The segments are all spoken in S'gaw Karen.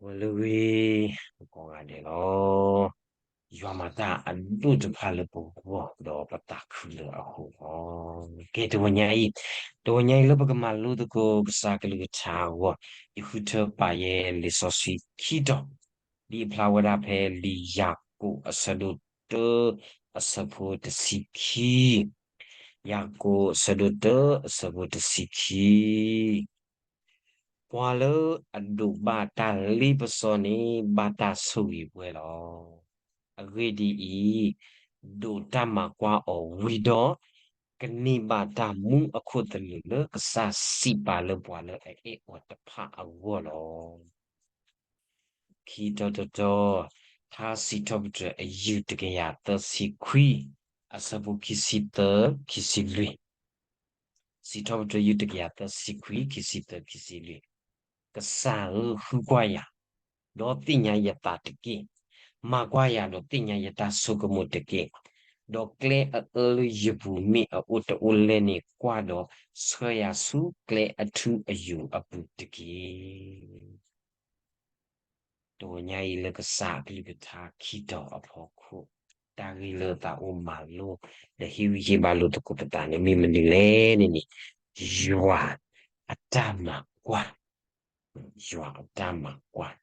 ဝဲလၢဂ့ၤ ကိးဂၤဒဲးလီၤ. ယွၤမၤတၢ်အဒိၣ်တဖၣ်လၢပဂီၢ် ဒီးပသးခုလၢအဃိလီၤ. ကဲ တဝဲညါအံၤ, တဝဲညါအံၤလၢပကမၤလိသကိးကစၢ်ကလုၢ်ကထါအဂီၢ်, ယဃုထၢပာ်ယဲလံာ်စီဆှံခံတီၤ, ဒ်အဖျါဝဲဒၣ်ဖဲလံာ်ယၤကိာ်အဆၢဒိၣ်တၢ အဆၢဖိတဆံခံ, ယၤကိာ်အဆၢဒိၣ်တၢ အဆၢဖိတဆံခံ. ပှၤလၢအဒိးဘၣ်တၢ်လ့ပစီန့ၣ် ဘၣ်တၢ်ဆိၣ်ဂ့ၤဝဲလီၤ. အဂ့ၢ်ဒ်အံၤ, ဒိးတၢ်မၤကွၢ်အီၤဝံၤဒီး, ကန့ၢ်ဘၣ်တၢ်မူအခိၣ်သလုးလၢကစၢ်စံးပာ်လၢပှၤလၢအအဲၣ်အီၤတဖၣ်အဂီၢ်လီၤ. ခံတီတီတီ, ထါစံးထီၣ်ပတြၢၤအယုၢ်တကယၤသၢဆံခွံ, အဆၢဖိခံဆံသၢ ခံဆံလွံၢ်. စံးထီၣ်ပတြၢၤယုၢ်တကယၤသၢဆံခွံ ခံဆံသၢ ခံဆံလွံၢ်. ကစၢ်ဧၢ ဃုကွၢ်ယၤ, ဒီးသ့ၣ်ညါယသးတက့ၢ်. မၤကွၢ်ယၤဒီးသ့ၣ်ညါယတၢ်ဆိကမိၣ်တက့ၢ်. ဒီးကျဲအအၢလၢယပူၤမ့ၢ်အအိၣ်တအိၣ်လဲၣ်န့ၣ် ကွၢ်ဒီးဆှၢယၤဆူကျဲအထူအယိာ်အပူၤတက့ၢ်. တဝဲညါအံၤလၢကစၢ်အကလုၢ်ကထါခံတီၤအဖီခိၣ်, တၢ်ဂ့ၢ်လၢသးအိၣ်မၤလိ ဒီးဟ့ၣ်ဂံၢ်ဟ့ၣ်ဘါလိာ်သကိးပသးန့ၣ် မ့ၢ်မနုၤလဲၣ်န့ၣ်န့ၣ်, ယွၤအတၢ်မၤကွၢ်, ယွၤအတၢ်မၤကွၢ်,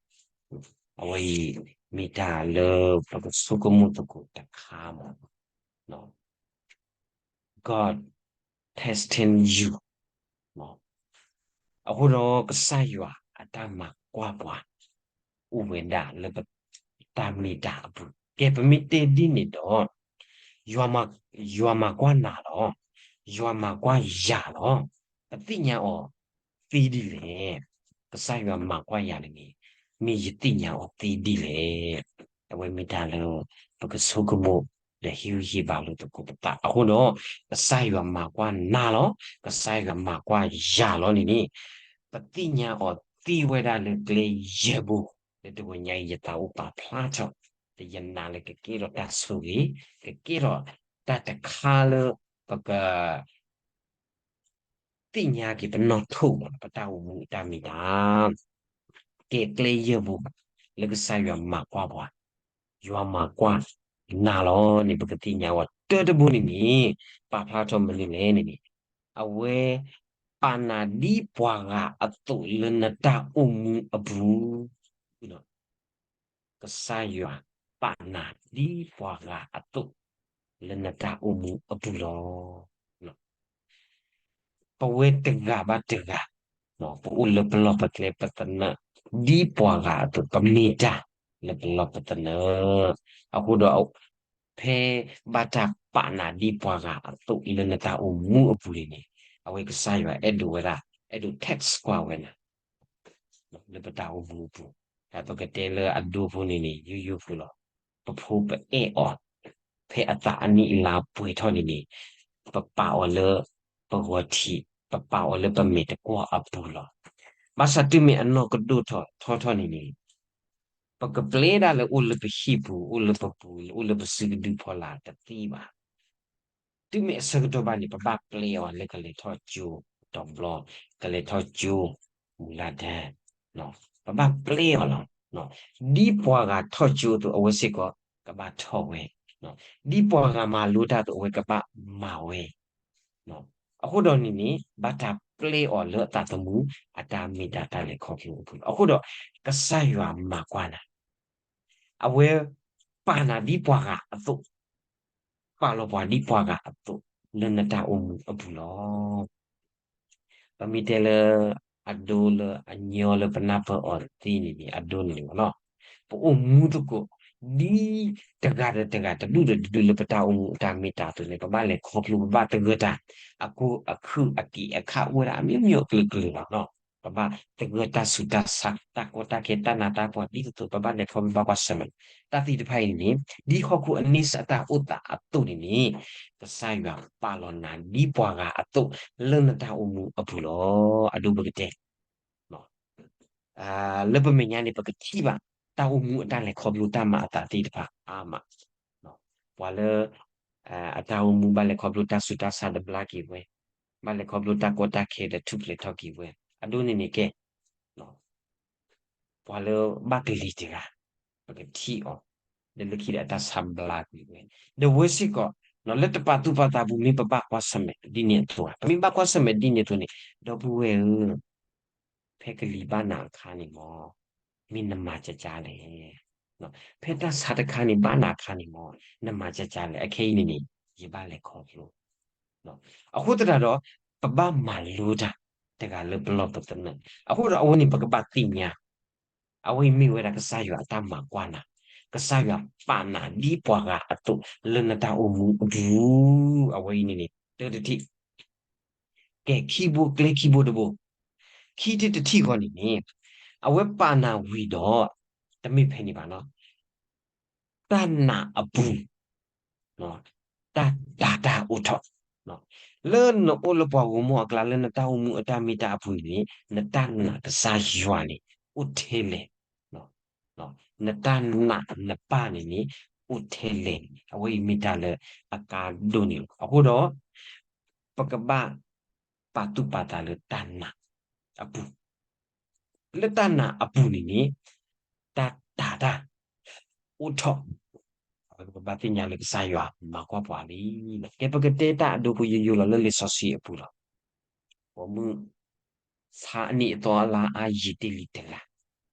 အဝဲအံၤ မ့ၢ်တၢ်လၢပကဆိကမိၣ်သကိးတခါမး God testing you. အဃိဒီးကစၢ်ယွၤအတၢ်မၤကွၢ်ပှၤ အိၣ်ဝဲဒၣ်လၢပတၢ်မ့ၢ်တၢ်အပူၤ. ကဲ ပမ့ၢ်တဲဒ်န့ၣ်ဒီး ယွၤမၤကွၢ်နၤလီၤ, ယွၤမၤကွၢ်ယၤလီၤ. ပသ့ၣ်ညါအီၤသ့ဒ်လဲၣ်. ကစၢ်ယွၤမၤကွၢ်ယၤန့ၣ်န့ၣ် မ့ၢ်ယသ့ၣ်ညါအီၤသ့ဒ်လဲၣ်. အဝဲမ့ၢ်တၢ်လၢ ပကဆိကမိၣ် ဒီးဟ့ၣ်ဂံၢ်ဟ့ၣ်ဘါလိာ်သကိးပသး. အဃိဒီး ကစၢ်ယွၤမၤကွၢ်နၤလီၤ, ကစၢ်ယွၤမၤကွၢ်ယၤလီၤန့ၣ်န့ၣ်, ပသ့ၣ်ညါအီၤသ့ဝဲဒၣ်လၢကျဲယဲၢ်ဘိ, လၢတဝဲညါအံၤယသးအိၣ်ပာ်ဖျါထီၣ်, ဒီးယနာ်လၢကကဲထီၣ်တၢ်ဆိၣ်ဂ့ၤ, ကကဲထီၣ်တၢ်တခါလၢ ပက သ့ၣ်ညါက့ၤပနီၢ်ထိၣ်မး ပတၢ်အိၣ်မူအတၢ်မ့ၢ်တၢ် ကဲကျဲယဲၢ်ဘိ လၢကစၢ်ယွၤမၤကွၢ်ပှၤ, ယွၤမၤကွၢ်နၤလီၤန့ၣ် ပကသ့ၣ်ညါဝဲတၢ်တဘိန့ၣ်န့ၣ်, ပာ်ဖျါထီၣ်မနုၤလဲၣ်န့ၣ်န့ၣ်, အဝဲပာ်နၤဒ်ပှၤဂၤအသိးလၢနတၢ်အိၣ်မူအပူၤ ကစၢ်ယွၤပာ်နၤဒ်ပှၤဂၤအသိးလၢနတၢ်အိၣ်မူအပူၤလီၤ. ပဝဲတဂၤဘၣ်တဂၤ, ပအိၣ်လၢပလီၢ်ပကျဲပသနၢၣ်, ဒ်ပှၤဂၤအသိး ပမ့ၢ်တၢ်လၢပလီၢ်ပသနၢၣ်, အဃိဒီး ဖဲဘၣ်တၢ်ပာ်နၤဒ်ပှၤဂၤအသိးလၢနတၢ်အိၣ်မူအပူၤန့ၣ်န့ၣ်, အဝဲကစၢ်ယွၤအဲၣ်ဒိးဝဲဒၣ်, အဲၣ်ဒိး test ကွၢ်ဝဲနၤ လၢပတၢ်အိၣ်မူအပူၤ, ဒီးပကတဲလၢအဒိဖိန့ၣ်န့ၣ် ယိယိဖိလီၤ. ပဖိပအဲၣ်အီၤ, ဖဲအသးအနံၣ်အလါပှဲၤထီၣ်န့ၣ်န့ၣ်, ပပာ်အီၤလၢပဂီၤထံး, ပပာ်အီၤလၢပမဲာ်တကွီၢ်အပူၤလီၤ. ဘၣ်ဆၣ်တုၤမ့ၢ်အနီၢ်ကဒိၣ်ထီၣ်ထီထီၣ်န့ၣ်န့ၣ်, ပကပျဲဒၣ်လၢအိၣ်လၢပဟံၣ်ပူၤ, အိၣ်လၢပပူၤ, အိၣ်လၢပစုကဒုဖီလာ်တသ့ဘၣ်. တုၤမ့ၢ်အဆၢကတီၢ်ဘၣ်န့ၣ် ပဘၣ်ပျဲအီၤလၢကလဲၤထီၣ်ကၠိတီၤဘျီ, ကလဲၤထီၣ်ကၠိမူၤလၢ်ဒၢ, ပဘၣ်ပျဲအီၤလီၤ. ဒ်ပှၤဂၤထီၣ်ကၠိအသိး အဝဲစ့ၢ်ကီးကဘၣ်ထီၣ်ဝဲ, ဒ်ပှၤဂၤမၤလိတၢ်အသိး အဝဲကဘၣ်မၤဝဲ. အဃိဒီးန့ၣ်န့ၣ် ဘၣ်တၢ်ပျဲအီၤလၢအသးသမူ အတၢ်မ့ၢ်တၢ်တၢ်လဲၤခီဖျိအပူၤလီၤ. အဃိဒီး ကစၢ်ယွၤမၤကွၢ်နၤ, အဝဲပာ်နၤဒ်ပှၤဂၤအသိး, ပာ်လီၤပှၤဒ်ပှၤဂၤအသိး လၢနတၢ်အိၣ်မူအပူၤလီၤ. ပမ့ၢ်တဲလၢအဒိလၢအညီလၢပနၢ်ပၢၢ်အီၤသ့န့ၣ်န့ၣ် အဒိန့ၣ်လီၤ. ပအိၣ်မူသကိး ဒ်တဂၤဒီးတဂၤတဒူၣ်ဒီးတဒူၣ်လၢပတၢ်အိၣ်မူအတၢ်မ့ၢ်တၢ်တီန့ၣ် ပဘၣ်လဲၤခီဖျိ ပဘၣ်သဂၢၢ်တၢ် အခိၣ်အခုၣ်အက့ၢ်အခါအိၣ်ဝဲဒၣ်အမျိုးမျိုးအကလုာ်ကလုာ်လီၤ. ပဘၣ်သဂၢၢ်တၢ်ဆူးတၢ်ဆါ တၢ်ကီတၢ်ခဲ တၢ်နးတၢ်ဖှီၣ် ဒ်သိးသိး ပဘၣ်လဲၤခီဖျိဘၣ်ကွၢ်ဆၢၣ်မဲာ် တၢ်သ့ၣ်တဖၣ်အံၤန့ၣ် ဒ်ဟီၣ်ခိၣ်အန့ဆၢၣ်အတၢ်အိၣ်သးအသိးန့ၣ်န့ၣ် ကစၢ်ယွၤပာ်လီၤနၤဒ်ပှၤဂၤအသိး လၢနတၢ်အိၣ်မူအပူၤလီၤ. အဒိပကတဲ လၢပမဲာ်ညါန့ၣ် ပကထံၣ်ဘၣ် တၢ်အိၣ်မူအတၢ်လဲၤခီဖျိတၢ်မၤအသးသ့ၣ်တဖၣ်အါမး. ပှၤလၢ အတၢ်အိၣ်မူဘၣ်လဲၤခီဖျိတၢ်ဆူးတၢ်ဆါဒီးဘျါက့ၤဝဲ, ဘၣ်လဲၤခီဖျိတၢ်ကီတၢ်ခဲဒီးထူၣ်ဖျဲးထီၣ်က့ၤဝဲ, အဒိန့ၣ်န့ၣ်ကဲ ပှၤလၢဘၣ်ကလံၤတဂၤ ပကထံၣ်အီၤ ဒီးလၢခံဒီးအတၢ်ဆါဘျါကွံာ်ဝဲ, ဒီးဝဲစ့ၢ်ကီး လၢတပာ်သူၣ်ပာ်သးပူၤ မ့ၢ်ပဘၣ်ကွၢ်ဆၢၣ်မဲာ်ဒ်န့ၣ်အသိးဧါ, ပမ့ၢ်ဘၣ်ကွၢ်ဆၢၣ်မဲာ်ဒ်န့ၣ်အသိးန့ၣ် ဒီပုၢ်ဝဲၢ်ဧၢ, ဖဲကလံၤဘၣ်နၤအခါန့ၣ်မ့ၢ် မ့ၢ်နမၤကကါလဲၣ်, ဖဲတၢ်ဆါတခါန့ၣ်ဘၣ်နၤအခါန့ၣ်မ့ၢ် နမၤကကါလဲၣ်, အခဲအံၤန့ၣ်န့ၣ် ယဘၣ်လဲၤခီဖျိ အဃိသတးဒီး ပဘၣ်မၤလိတၢ် တဂၤလၢပလီၢ်ပသနၢၣ်, အဃိဒီးအဝဲန့ၣ် ပကဘၣ်သ့ၣ်ညါ အဝဲအံၤမ့ၢ်ဝဲဒၣ်ကစၢ်ယွၤအတၢ်မၤကွၢ်နၤ, ကစၢ်ယွၤပာ်နၤဒ်ပှၤဂၤအသိး လၢနတၢ်အိၣ်မူအပူၤ, အဝဲအံၤန့ၣ်န့ၣ် တၢတထံၣ်, ကဲ ခံဘိ ကျဲခံဘိတဘိ, ခံထံၣ်တထံၣ်ဃီန့ၣ်န့ၣ် အဝဲပာ်နၤဝံၤဒီး တမ့ၢ်ဖဲန့ၣ်ဘၣ်နီၤ တၢ်နာ်အပူၤ, တၢ်တာ်တၢ်အိးထီၣ်, လၢနအိၣ်လၢပှၤဂိၢ်မီၢ်အကျါ လၢနတၢ်အိၣ်မူအတၢ်မ့ၢ်တၢ်အပူၤန့ၣ် နတၢ်နာ်ကစၢ်ယွၤန့ၣ် အိၣ်ထဲလဲၣ်, နတၢ်နာ်နပၢ်န့ၣ်န့ၣ် အိၣ်ထဲလဲၣ်န့ၣ် အဝဲအံၤမ့ၢ်တၢ်လၢအကါဒိၣ်န့ၣ်လီၤ. အဃိဒီး ပကဘၣ် ပာ်သူၣ်ပာ်သးလၢတၢ်နာ်အပူၤ, လၢတၢ်နာ်အပူၤန့ၣ်န့ၣ် တၢ်တာ်တၢ်အိးထီၣ်, ပကဘၣ်သ့ၣ်ညါလၢကစၢ်ယွၤမၤကွၢ်ပှၤလံ. ကဲ ပကတဲတၢ်အဒိဖိယိယိလီၤ လၢလံာ်စီဆှံအပူၤလီၤ. ပိာ်မုၣ် ဆါအနံၣ်အသီအလါအါယံာ်တ့ၢ်လံတဂၤ,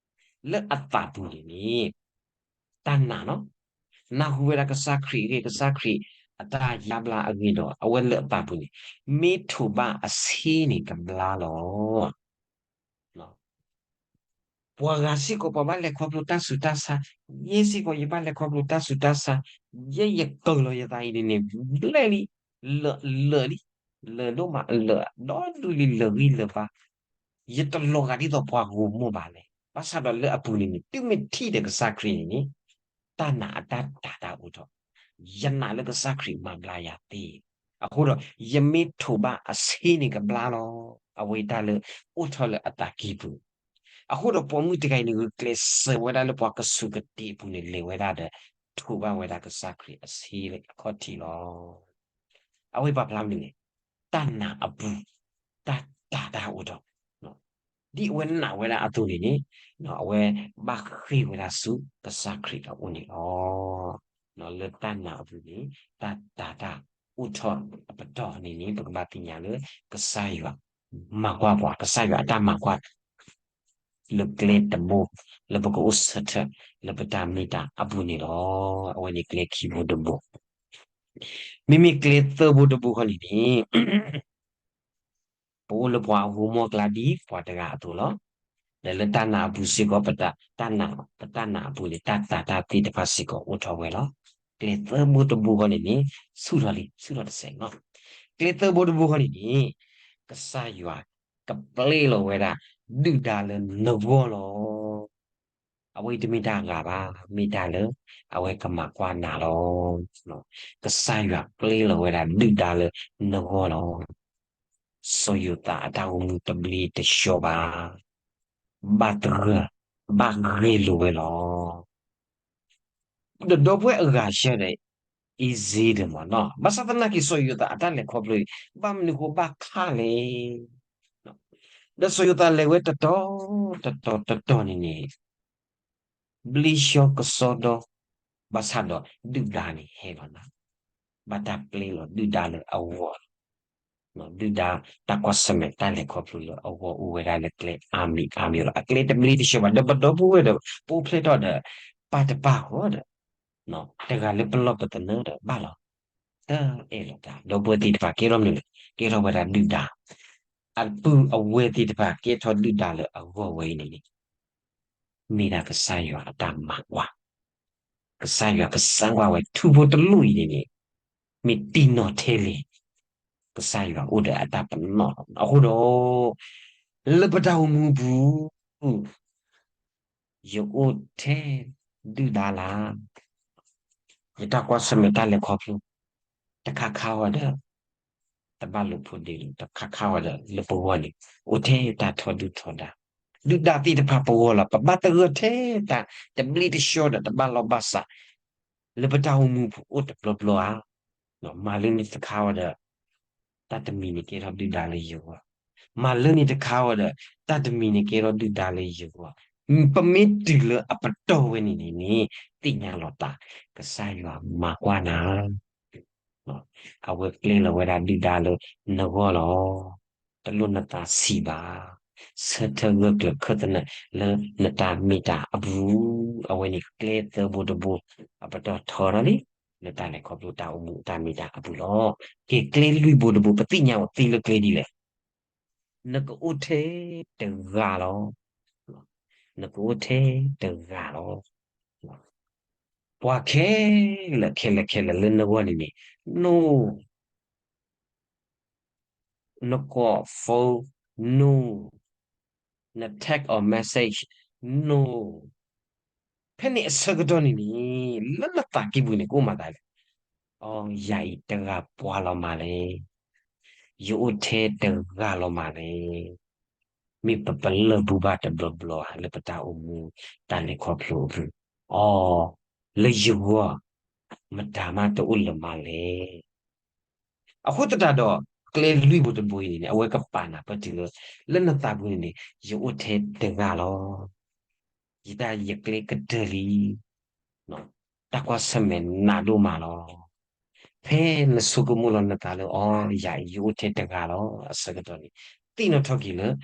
လၢအသးပူၤန့ၣ်န့ၣ် တၢ်နာ်နီၤ, နၢ်ဟူဝဲဒၣ်ကစၢ်ခရံာ်အဂ့ၢ် ကစၢ်ခရံာ်အတၢ်ယါဘျါအဂ့ၢ်ဒီး အဝဲလၢအသးပူၤန့ၣ် မ့ၢ်ထိးဘၣ်အဆ့န့ၣ်ကဘျါလီၤ. ပှၤဂၤစ့ၢ်ကီး ပှၤဘၣ်လဲၤခီဖျိတၢ်ဆူးတၢ်ဆါ, ယဲစ့ၢ်ကီး ယဘၣ်လဲၤခီဖျိတၢ်ဆူးတၢ်ဆါ, ယဲယကၢၢ်လီၤယသးအံၤန့ၣ်န့ၣ် ဘျဲၣ်လံ, လၢာ်လံ, လၢာ်ဒိၣ်မး လၢာ်ဒီဒူၣ်လံ လၢာ်ဂံၢ်လၢာ်ဘါ, ယတလီၤဂာ်ဒ်သိးပှၤဂိၢ်မီၢ်ဘၣ်လဲၣ်. ဘၣ်ဆၣ်ဒီးလၢအပူၤန့ၣ်န့ၣ် တုၤမ့ၢ်ထံၣ်ဒီးကစၢ်ခရံာ်န့ၣ်န့ၣ် တၢ်နာ်အတၢ်တာ်တၢ်အိးထီၣ်, ယနာ်လၢကစၢ်ခရံာ်မၤဘျါယၤသ့, အဃိဒီး ယမ့ၢ်ထိးဘၣ်အဆ့န့ၣ်ကဘျါလီၤ. အဝဲအံၤတၢ်လၢအိၣ်ထီၣ်လၢအသးကံၢ်ပူၤ, အဃိဒီးပိာ်မုၣ်တဂၤအံၤန့ၣ် ဂုာ်ကျဲးစၢးဝဲဒၣ်လၢပှၤကစူးကတ့အပူၤန့ၣ် လဲၤဝဲဒၣ်ဒီး ထိးဘၣ်ဝဲဒၣ်ကစၢ်ခရံာ်အဆ့အခီၣ်ထံးလီၤ. အဝဲပာ်ဖျါမနုၤလဲၣ်, တၢ်နာ်အပူၤ, တၢ်တာ်တၢ်အိးထီၣ်, ဒ်အဝဲနာ်ဝဲဒၣ်အသိးန့ၣ်န့ၣ် အဝဲဘၣ်ဃ့ၢ်ဝဲဒၣ်ဆူကစၢ်ခရံာ်အအိၣ်န့ၣ်လီၤ. လၢတၢ်နာ်အပူၤန့ၣ် တၢ်တာ်တၢ်အိးထီၣ်အပတီၢ်န့ၣ်န့ၣ် ပကဘၣ်သ့ၣ်ညါလၢ ကစၢ်ယွၤမၤကွၢ်ပှၤ, ကစၢ်ယွၤအတၢ်မၤကွၢ် လၢကျဲတဘိ လၢပကအိၣ်ဆၢထၢၣ် လၢပတၢ်မ့ၢ်တၢ်အပူၤန့ၣ်လီၤ. အဝဲန့ၣ်ကျဲခံဘိတဘိ, မ့မ့ၢ်ကျဲသၢဘိတဘိဃီန့ၣ်န့ၣ် ပအိၣ်လၢပှၤအဂိၢ်မီၢ်ကျါဒ်ပှၤတဂၤအသိးလီၤ. ဒီးလၢတၢ်နာ်အပူၤစ့ၢ်ကီး ပတၢ်နာ် ပတၢ်နာ်အပူၤန့ၣ် တၢ်တာ်တၢ်သ့ၣ်တဖၣ်စ့ၢ်ကီးအိၣ်ထီၣ်ဝဲလီၤ. ကျဲသၢဘိတဘိဃီန့ၣ်န့ၣ် ဆူၣ်ထီၣ်လံ ဆူၣ်ထီၣ်တစဲးနီၤ. ကျဲသၢဘိတဘိဃီန့ၣ်န့ၣ် ကစၢ်ယွၤကပျဲလီၤဝဲဒၣ် ဒုၣ်ဒါလၢနဂီၢ်လီၤ. အဝဲအံၤတမ့ၢ်တၢ်အဂၤဘၣ်, မ့ၢ်တၢ်လၢအဝဲကမၤကွၢ်နၤလီၤ. ကစၢ်ယွၤပျဲလီၤဝဲဒၣ်ဒုၣ်ဒါလၢနဂီၢ်လီၤ. စီၤယိၤသးအတၢ်အိၣ်မူတဘျ့တဆှီဘၣ်, ဘၣ်သဂၢၢ်, ဘၣ်ဂ့ၤလိာ်ဝဲလီၤ. ဒီးဒီပုၢ်ဝဲၢ်အဂၤဆၢဒီး easy ဒၢးမးနီၤ, ဘၣ်ဆၣ်သနာ်က့ စီၤယိၤသးအတၢ်လဲၤခီဖျိအံၤ ဘၣ်မနုၤဃိဘၣ်ခါလဲၣ်. ဒီးစီၤယိၤသးလဲၤဝဲတတီၤတတီၤတတီၤန့ၣ်န့ၣ် ဘျ့ဆှီကစီဒီ, ဘၣ်ဆၣ်ဒီးဒုၣ်ဒါန့ၣ်ဟဲလီၤနၤ, ဘၣ်တၢ်ပျဲလီၤဒုၣ်ဒါလၢအဂီၢ်လီၤ. ဒုၣ်ဒါတၢ်ကွၢ်ဆၢၣ်မဲာ်တၢ်လဲၤခီဖျိလၢအဂီၢ်အိၣ်ဝဲဒၣ်လၢကျဲအါမံၤအါမံၤလီၤ. အကျဲတဘျ့တဆှီဘၣ်, ဒီးပဒီပုၢ်ဝဲၢ်ဒီး ပအိၣ်ဖျဲၣ်ထီၣ်ဒီး ပၢ်တပၢ်ဃီဒီး တဂၤလၢပလီၢ်ပသနၢၣ်ဒီးဘၣ်လီၤ. တအဲၣ်လီၤတၢ်, ဒီပုၢ်ဝဲၢ်သ့ၣ်တဖၣ်ကဲထီၣ်မနုၤလဲၣ်, ကဲထီၣ်ဝဲဒၣ်ဒုၣ်ဒါ. အပုၢ်အဝဲၢ်သ့ၣ်တဖၣ်ကဲထီၣ်ဒုၣ်ဒါလၢအဂီၢ်ဝဲအံၤန့ၣ်န့ၣ် မ့ၢ်ဒၣ်ကစၢ်ယွၤအတၢ်မၤကွၢ်, ကစၢ်ယွၤကစၢ်ကွၢ်ဝဲထူဖိတလိၣ်အံၤန့ၣ်န့ၣ် မ့ၢ်တံၢ်နီၢ်ထဲလဲၣ်, ကစၢ်ယွၤအိၣ်ဒီးအတၢ်ပနီၣ်လီၤ. အဃိဒီး လၢပတၢ်အိၣ်မူပူၤ ယအိၣ်ထဲဒုၣ်ဒါလၢ ယတၢ်ကွၢ်ဆၢၣ်မဲာ်တၢ်လဲၤခီဖျိ တခါခါဝဲဒီး တဘၣ်လိာ်ဖိးဒ့လိာ်, တခါခါဝဲဒီးလၢပဂီၢ်န့ၣ် အိၣ်ထဲတၢ်ထီဒုၣ်ထီဒါ, ဒုၣ်ဒါသ့ၣ်တဖၣ်ပဂီၢ်လီၤ. ပဘၣ်သဂၢၢ်ထဲတၢ်တဘျ့တဆှီဒီးတဘၣ်လီၢ်ဘၣ်စး, လၢပတၢ်အိၣ်မူပူၤအိၣ်တပျီပျီဧါ. မၤလၢန့ၣ်တခါဝဲဒီး တၢ်တမံၤန့ၣ်ကဲထီၣ်ဒုၣ်ဒါလၢယဂီၢ်, မၤလၢန့ၣ်တခါဝဲဒီး တၢ်တမံၤန့ၣ်ကဲထီၣ်ဒုၣ်ဒါလၢယဂီၢ် ပမ့ၢ်တုၤလၢအပတီၢ်ဝဲန့ၣ်န့ၣ်န့ၣ် သ့ၣ်ညါလီၤတၢ် ကစၢ်ယွၤမၤကွၢ်နၤ အဝဲကျဲလီၤဝဲဒၣ်ဒုၣ်ဒါလၢနဂီၢ်လီၤ. တလိၣ်နသးဆံးဘၣ်. ဆၢထၢၣ်ဂၢၢ်ကျၢၤခၢၣ်သနၢၣ်လၢနတၢ်မ့ၢ်တၢ်အပူၤ, အဝဲန့ၣ်ကျဲသၢဘိတဘိ အပတီၢ်ထီထီၣ်လံ လၢတၢ်လဲၤခီဖျိတၢ်အိၣ်မူတၢ်မ့ၢ်တၢ်အပူၤလီၤ. ကဲကျဲလွံၢ်ဘိတဘိ ပသ့ၣ်ညါအီၤသ့လၢကျဲဒ်လဲၣ်. နကအိၣ်ထဲတဂၤလီၤ. နကအိၣ်ထဲတဂၤလီၤ. ပှၤခဲလၢာ်ခဲလၢာ်ခဲလၢာ်လၢနဂီၢ်န့ၣ်န့ၣ် no, နကိး phone, no, န text or message, no. ဖဲန့ၣ်အဆၢကတီၢ်န့ၣ်န့ၣ် လၢနသးကံၢ်ပူၤန့ၣ် ကအိၣ်မးသးလဲၣ်. အိ ယၤအံၤတဂၤပှၤလီၤမးလဲၣ်. ယအိၣ်ထဲတဂၤလီၤမးလဲၣ်. မ့ၢ်ပပလၢၢ်ဘူဘၣ်တဘျီဘျီဧါ လၢပတၢ်အိၣ်မူ တၢ်လဲၤခီဖျိအပူၤ, အိ လၢယဂီၢ် မတၤမးတအိၣ်လၢၤမးလဲၣ်. အဃိသတးဒီး ကျဲလွံၢ်ဘိတဘိအံၤန့ၣ်န့ၣ် အဝဲကပာ်နၤပၢၢ်တုၤလၢ လၢနသးပူၤန့ၣ်န့ၣ် ယအိၣ်ထဲတဂၤလီၤ. ယတၢ်ယကျဲကတၢၢ်လံ. တၢ်ကွၢ်ဆၢၣ်မဲာ်နးဒိၣ်မးလီၤ. ဖဲနဆိကမိၣ်လီၤနသးလၢ အိ ယၤအံၤယအိၣ်ထဲတဂၤလီၤအဆၢကတီၢ်န့ၣ် သ့ၣ်နီၣ်ထီၣ်က့ၤလၢ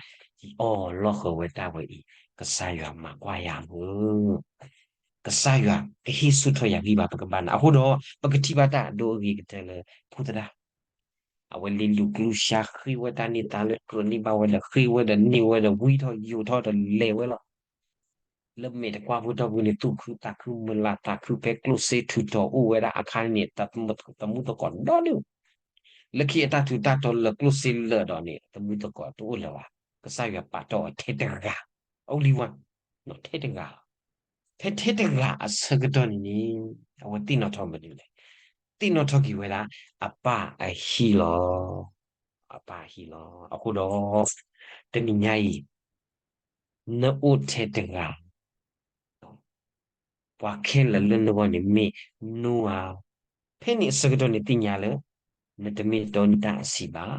အိ လီၢ်ဃၢၤဝဲတၢ်ဝဲအံၤ ကစၢ်ယွၤမၤကွၢ်ယၤမုၢ် ကစၢ်ယွၤကဟ့ၣ်ဆူၣ်ထီၣ်ယၤဂံၢ်ဘါ ပကဘၣ်နၢ် အဃိဒီး ပကထံၣ်ဘၣ်တၢ်အဒိအဂ့ၤကတၢၢ်လၢ ဖိသဒၣ် အဝဲလံၤလူၤကျူၢ်ဆှါ ဃ့ဝဲတၢ်န့ၢ်သါလၢကြၢးန့ၢ်ဘၣ်ဝဲဒီး ဃ့ဝဲဒီးန့ၢ်ဝဲဒီး ဝံထီၣ်ယိာ်ထီၣ်ဒီးလဲၤဝဲလီၤ. လၢမဲာ်တကွၢ်ဖိထီၣ်ပူၤန့ၣ် သူၣ်ခုသးခုမုာ်လၤသးခု ဖဲကျိၣ်စ့ထူးထီၣ်အိၣ်ဝဲဒၣ်အခါန့ၣ် သမူသကိးဒီဒူၣ် လၢခံအတၢ်ထူးတၢ်တီၤလၢာ်ကျိၣ်စ့လၢာ်ဒီးန့ၣ် သမူသကိးတအိၣ်လၢၤဘၣ်. ကစၢ်ယွၤပာ်တီၢ်အီၤထဲတဂၤ, only one, ထဲတဂၤလီၤ. ဖဲထဲတဂၤအဆၢကတီၢ်န့ၣ်န့ၣ် အဝဲသ့ၣ်နီၣ်ထီၣ်မနုၤလဲၣ်. သ့ၣ်နီၣ်ထီၣ်က့ၤဝဲဒၣ် အပၢ်အဟံၣ်လီၤ. အပၢ်အဟံၣ်လီၤ. အဃိဒီး တနံၤညါအံၤ နအိၣ်ထဲတဂၤ ပှၤခဲလၢာ်လၢနဂီၢ်န့ၣ်မ့ၢ် no ဧါ. ဖဲန့ၣ်အဆၢကတီၢ်န့ၣ်သ့ၣ်ညါလၢ နတမ့ၢ်တီနတၢ်အဆံးဘၣ်,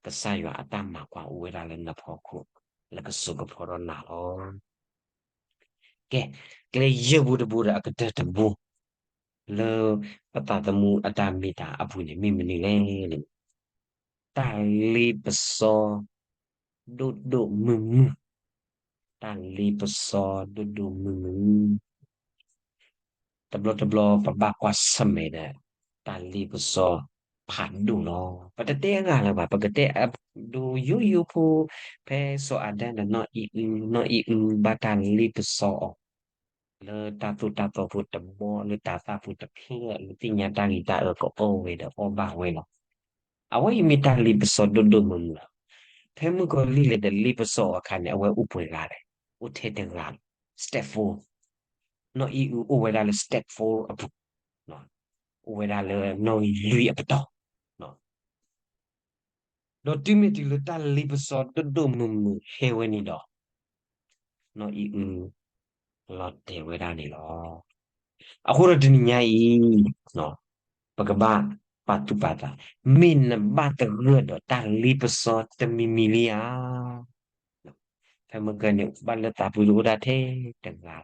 ကစၢ်ယွၤအတၢ်မၤကွၢ်အိၣ်ဝဲဒၣ်လၢနဖီခိၣ် လၢကစိာ်ကဖီထီၣ်နၤလီၤ. ကဲ, ကျဲယဲၢ်ဘိတဘိဒီးအကတၢၢ်တဘိ လၢပသးသမူအတၢ်မ့ၢ်တၢ်အပူၤန့ၣ် မ့ၢ်မနုၤလဲၣ်န့ၣ် တၢ်လ့ပစီဒိၣ်ဒိၣ်မုၢ်မုၢ်, တၢ်လ့ပစီဒိၣ်ဒိၣ်မုၢ်မုၢ်, တဘျီတဘျီ ပဘၣ်ကွၢ်ဆၢၣ်မဲာ်ဒီး တၢ်လ့ပစီဖးဒိၣ်လီၤ. ပတတဲအဂၤလၢၤဘၣ်, ပကတဲအဒိယိယိဖိ, ဖဲစီၤအၤဒၣ်ဒီးနီၢ်အံၣ်အု, နီၢ်အံၣ်အု ဘၣ်တၢ်လ့ပစီအီၤ လၢတၢ်သိၣ်တၢ်သီဖိတဘီ လၢတၤသၣ်ဖိတဖျၢၣ် လၢသ့ၣ်ညါတၢ်ဂ့ၤတၢ်အၢကအီၣ်ဝဲဒီးအီၣ်ဘၣ်ဝဲလီၤ. အဝဲအံၤမ့ၢ်တၢ်လ့ပစီဒိၣ်ဒိၣ်မုၢ်မုၢ်လီၤ. ဖဲမုၣ်ကီၤလံၢ်လဲၤဒီးလ့ပစီအီၤအခါန့ၣ် အဝဲအိၣ်ပှဲၤဂၤလဲၣ်, အိၣ်ထဲတဂၤလီၤ. Step four, နီၢ်အံၣ်အုအိၣ်ဝဲဒၣ်လၢ step four အပူၤ, အိၣ်ဝဲဒၣ်လၢနီၣ်ဂံၢ်လွံၢ်အပတီၢ် ဒီးတုၤမ့ၢ်တုၤလၢတၢ်လ့ပစီဒိၣ်ဒိၣ်မုၢ်မုၢ်ဟဲဝဲန့ၣ်ဒီး နီၢ်အံၣ်အု လီၤတဲာ်ဝဲဒၣ်န့ၣ်လီၤ. အဃိဒီးတနံၤညါအံၤ ပကဘၣ်ပာ်သူၣ်ပာ်သး, မ့ၢ်နဘၣ်သဂၢၢ်ဒီးတၢ်လ့ပစီတမံၤမံၤလံဧါ. ဖဲမုၢ်ကီၤန့ၣ် ဘၣ်လၢသးပူၤဒုးအိၣ်ဒၣ်ထဲတဂၤ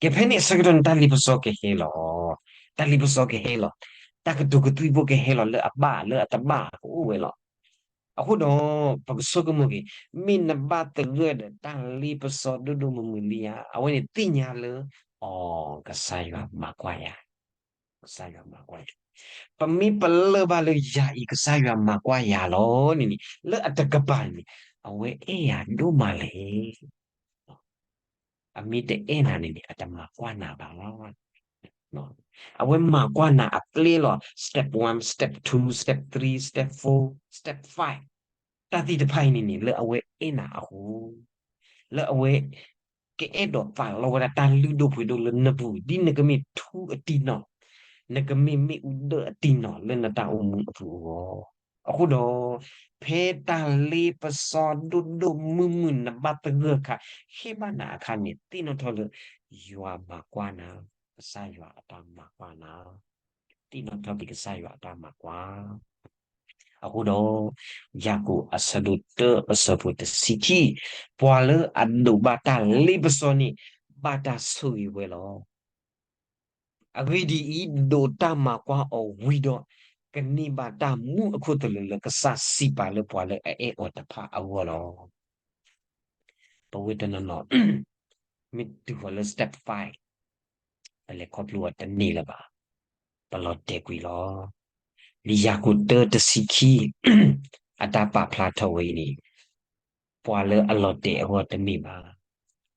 ကဲဖဲန့ၣ်အဆၢကတီၢ်န့ၣ် တၢ်လ့ပစီကဟဲလီၤ. တၢ်လ့ပစီကဟဲလီၤ. တၢ်ကတိၤကသွံဖိကဟဲလီၤ လၢအဘၣ်လၢအတဘၣ်ကအိၣ်ဝဲလီၤ. အဃိဒီး ပကဆိကမိၣ်က့ၤ, မ့ၢ်နဘၣ်သဂၢၢ်ဒီးတၢ်လ့ပစီဒိၣ်ဒိၣ်မုၢ်မုၢ်လံဧါ. အဝဲန့ၣ်သ့ၣ်ညါလၢ အိ ကစၢ်ယွၤမၤကွၢ်ယၤ ကစၢ်ယွၤမၤကွၢ်ယၤ. ပမ့ၢ်ပလၢၢ်ဘၣ်လၢယၤအံၤ ကစၢ်ယွၤမၤကွၢ်ယၤလီၤန့ၣ်န့ၣ် လၢအတကပၤန့ၣ် အဝဲအဲၣ်ယၤဒိၣ်မးလဲၣ်. အမ့ၢ်တအဲၣ်နၤန့ၣ်န့ၣ် အတမၤကွၢ်နၤဘၣ်. အဝဲမၤကွၢ်နၤအပျဲလီၤ step one, step two, step three, step four, step five တၢ်သ့ၣ်တဖၣ်အံၤန့ၣ်န့ၣ် လၢအဝဲအဲၣ်နၤအဃိ လၢအဝဲ ကအဲၣ်ဒိးပာ်လီၤဝဲဒၣ်တၢ်လုၢ်ဒိၣ်ပှ့ၤဒိၣ်လၢနပူၤ ဒ်နကမ့ၢ်ထူအတံၢ်နီၢ်, နကမ့ၢ်မ့ၣ်အူဒၢအတံၢ်နီၢ်လၢနတၢ်အိၣ်မူအပူၤအဂီၢ်. အဃိဒီး ဖဲတၢ်လ့ပစီဒိၣ်ဒိၣ်မုၢ်မုၢ်နဘၣ်သဂၢၢ်အခါ ဟ့ၣ်ဘၣ်နၤအခါန့ၣ် သ့ၣ်နီၣ်ထီၣ်လၢ ယွၤမၤကွၢ်နၤ, ကစၢ်ယွၤအတၢ်မၤကွၢ်နၤ သ့ၣ်နီၣ်ထီၣ်က့ၤကစၢ်ယွၤအတၢ်မၤကွၢ်. အဃိဒီး ယၤကိာ်အဆၢဒိၣ်တၢအဆၢဖိတဆံခံ, ပှၤလၢအဒိးဘၣ်တၢ်လ့ပစီန့ၣ် ဘၣ်တၢ်ဆိၣ်ဂ့ၤဝဲလီၤ. အဂ့ၢ်ဒ်အံၤ, ဒိးတၢ်မၤကွၢ်အီၤဝံၤဒီး ကန့ၢ်ဘၣ်တၢ်မူအခိၣ်သလုးလၢကစၢ်စံးပာ်လၢပှၤလၢအအဲၣ်အီၤတဖၣ်အဂီၢ်လီၤ. ပဝဲတနီၤနီၤ မ့ၢ်တုၤဃီၤလၢ step five ပလဲၤခီဖျိအီၤတန့ၢ်လၢၤဘၣ်. ပလီၤတဲာ်ကွံာ်လီၤ. လံာ်ယၤကိာ်တၢတဆံခံ အတၢ်ပာ်ဖျါထီၣ်ဝဲအံၤန့ၣ် ပှၤလၢအလီၤတဲာ်အဂီၢ်တမ့ၢ်ဘၣ်,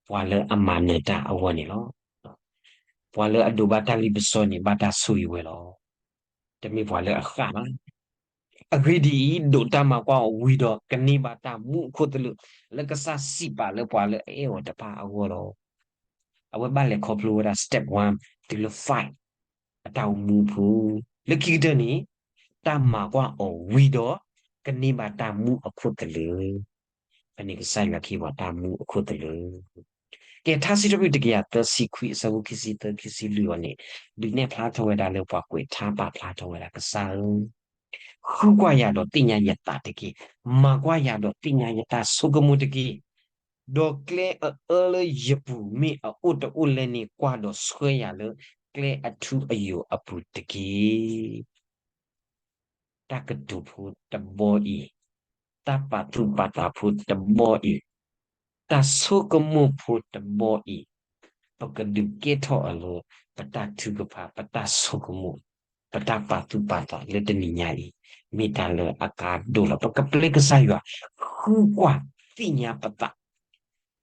ပှၤလၢအမၤနၢၤတၢ်အဂီၢ်န့ၣ်လီၤ. ပှၤလၢအဒိးဘၣ်တၢ်လ့ပစီန့ၣ် ဘၣ်တၢ်ဆိၣ်ဂ့ၤဝဲလီၤ. တမ့ၢ်ပှၤလၢအဃၣ်ဘၣ်. အဂ့ၢ်ဒ်အံၤ, ဒိးတၢ်မၤကွၢ်အီၤဝံၤဒီး ကန့ၢ်ဘၣ်တၢ်မူအခိၣ်သလုး လၢကစၢ်စံးပာ်လၢပှၤလၢအအဲၣ်အီၤတဖၣ်အဂီၢ်လီၤ. အဝဲဘၣ်လဲၤခီဖျိဝဲဒၣ် step one တုၤလၢ five အတၢ်အိၣ်မူအပူၤ, လၢခံကတၢၢ်န့ၣ် တၢ်မၤကွၢ်အီၤဝံၤဒီး ကန့ၢ်ဘၣ်တၢ်မူအခိၣ်သလုး, ဖဲန့ၣ်ကစၢ်ယွၤကဟ့ၣ်ပှၤတၢ်မူအခိၣ်သလုး. ကဲ ထါစံးထီၣ်ပတြၢၤ တကယၤသၢဆံခွံ အဆၢဖိခံဆံသၢ ခံဆံလွံၢ်အံၤန့ၣ် ဒုးနဲၣ်ဖျါထီၣ်ဝဲဒၣ်လၢပှၤကွဲးထါပာ်ဖျါထီၣ်ဝဲဒၣ် ကစၢ်ဧၢ ဃုကွၢ်ယၤဒီးသ့ၣ်ညါယသးတက့ၢ်. မၤကွၢ်ယၤဒီးသ့ၣ်ညါယတၢ်ဆိကမိၣ်တက့ၢ်. ဒီးကျဲအအၢလၢယပူၤမ့ၢ်အအိၣ်တအိၣ်လဲၣ်န့ၣ် ကွၢ်ဒီးဆှၢယၤလၢကျဲအထူအယိာ်အပူၤတက့ၢ်. တၢ်ကတိၤဖိတဘီအံၤ, တၢ်ပာ်သူၣ်ပာ်သးဖိတဘီအံၤ, တၢ်ဆိကမိၣ်ဖိတဘီအံၤ, ပကဒုးကဲထီၣ်အီၤလၢ ပတၢ်ထုကဖၣ်, ပတၢ်ဆိကမိၣ်, ပတၢ်ပာ်သူၣ်ပာ်သးလၢတနံၤညါအံၤ မ့ၢ်တၢ်လၢအကါဒိၣ်လီၤ. ပကပျဲကစၢ်ယွၤ ဃုကွၢ်သ့ၣ်ညါပသး,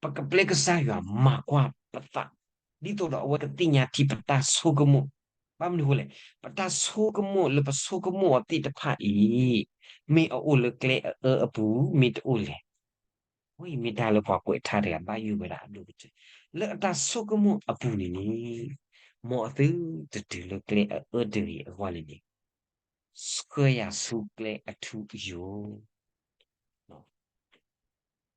ပကပျဲကစၢ်ယွၤမၤကွၢ်ပသး, ဒ်သိးဒီးအဝဲကသ့ၣ်ညါထံပတၢ်ဆိကမိၣ်. ဘၣ်မနုၤအဃိလဲၣ်, ပတၢ်ဆိကမိၣ်လၢပဆိကမိၣ်အီၤသ့ၣ်တဖၣ်အံၤ မ့ၢ်အအိၣ်လၢကျဲအအၢအပူၤ မ့ၢ်တအိၣ်လဲၣ်. အဝဲအံၤမ့ၢ်တၢ်လၢပှၤကွဲးထါတဂၤဘၣ်ယိၣ်ဝဲဒၣ်အဒိၣ်ကတၢၢ် လၢအတၢ်ဆိကမိၣ်အပူၤန့ၣ်န့ၣ်, မ်အသုတတုၤလၢကျဲအအၢတဂ့ၤအဂီၢ်န့ၣ်န့ၣ်, ဆှၢယၤဆူကျဲအထူအယိာ်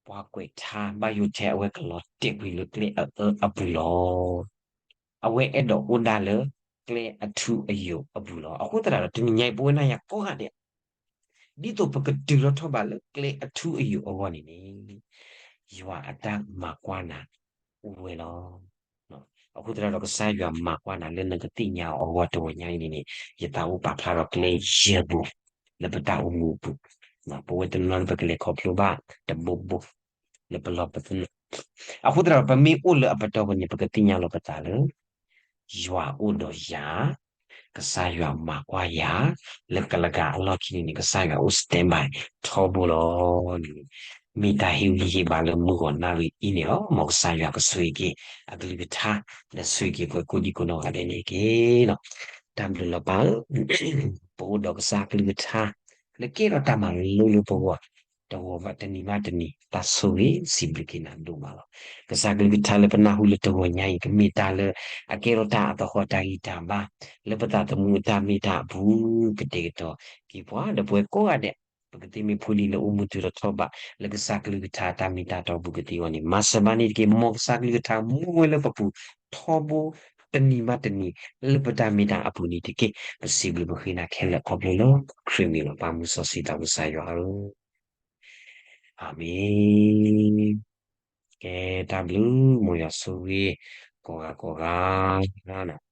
ပှၤကွဲးထါဘၣ်ယိၣ်ထဲအဝဲကလီၤတဲာ်ကွံာ်လၢကျဲအအၢအပူၤလီၤ. အဝဲအဲၣ်ဒိးအိၣ်ဒၣ်လၢကျဲအထူအယိာ်အပူၤလီၤ. အဃိသတးဒီး တနံၤညါအံၤ ပဝဲနၤယၤကိးဂၤဒဲး ဒ်သိးပကတုၤလီၤထီၣ်ဘၣ်လၢကျဲအထူအယိာ်အဂီၢ်န့ၣ်န့ၣ်, ယွၤအတၢ်မၤကွၢ်နၤအိၣ်ဝဲလီၤ. အဃိသတးဒီးကစၢ်ယွၤမၤကွၢ်နၤလၢနကသ့ၣ်ညါအီၤအဂီၢ်တဂီၤညါအံၤန့ၣ်န့ၣ်, ယသးအိၣ်ပာ်ဖျါထီၣ်ကျဲယဲၢ်ဘိ လၢပတၢ်အိၣ်မူအပူၤ, ပဝဲတနီၤနီၤလၢပကလဲၤခီဖျိဘၣ်တဘိဘိ လၢပလီၢ်ပသနၢၣ်. အဃိသတးဒီး ပမ့ၢ်အိၣ်လၢအပတီၢ်ပူၤန့ၣ် ပကသ့ၣ်ညါလီၤပသးလၢ ယွၤအိၣ်ဒီးယၤ, ကစၢ်ယွၤမၤကွၢ်ယၤ, လၢကလၤကၤအလီၢ်ခံန့ၣ်န့ၣ် ကစၢ်ယွၤအိၣ် standby ထီဘိလီၤန့ၣ်, မ့ၢ်တၢ်ဟ့ၣ်ဂံၢ်ဟ့ၣ်ဘါလၢမုၢ်ဂီၤနၣ်ရံၣ်အံၤန့ၣ်လီၤ. မ်ကစၢ်ယွၤကဆိၣ်ဂ့ၤက့ၤအကလုၢ်ကထါ, ဒီးဆိၣ်ဂ့ၤက့ၤပှၤကိးဒံကိးနီၢ်ဂၤဒဲးန့ၣ်တက့ၢ်. တၢ်ဘျုးလီၤပၢ်ဧၢ, ပအိၣ်ဒီးကစၢ်ကလုၢ်ကထါ လၢကဲထီၣ်တၢ်မၤလိလၢပဂီၢ်, တဂီၤဘၣ်တနံၤဘၣ်တနံၤ တၢ်ဆိၣ်ဂ့ၤစံးဘျုးက့ၤနၤဒိၣ်မးလီၤ. ကစၢ်ကလုၢ်ကထါလၢပနၢ်ဟူလၢတဂီၤညါအံၤ ကမ့ၢ်တၢ်လၢအကဲထီၣ်တၢ်အသဟီၣ်တၢ်ဂံၢ်တၢ်ဘါ လၢပသးသမူအတၢ်မ့ၢ်တၢ်အပူၤ ကတဲာ်ကတီၤက့ၤပှၤ ဒီးပဝဲကိးဂၤဒဲး ပကသ့မ့ၢ်ဖိလံၤလၢအိၣ်မူတုၤလီၤထီၣ်ဘး လၢကစၢ်ကလုၢ်ကထါတၢ်မ့ၢ်တၢ်တီအပူၤကသ့အဂီၢ်န့ၣ် မၤစၢၤဘၣ်န့ၣ်တက့ၢ်. မ်ကစၢ်ကလုၢ်ကထါမူဝဲလၢပပူၤထီဘိ တနံၤဘၣ်တနံၤ လၢပတၢ်မ့ၢ်တၢ်အပူၤန့ၣ်တက့ၢ်. ပစံးဘျုးပဃ့နၤခဲလၢာ်ခီဖျိလၢခရံာ်မံၤလီၤ. ပၢ်မုၢ်စီဆှံသးဝံၣ်ကစၢ်ယွၤဧၢ, အၤမ့ၣ်. ကဲ တၢ်ဘျုး မ်ယွၤဆိၣ်ဂ့ၤ ကိးဂၤကိးဂၤ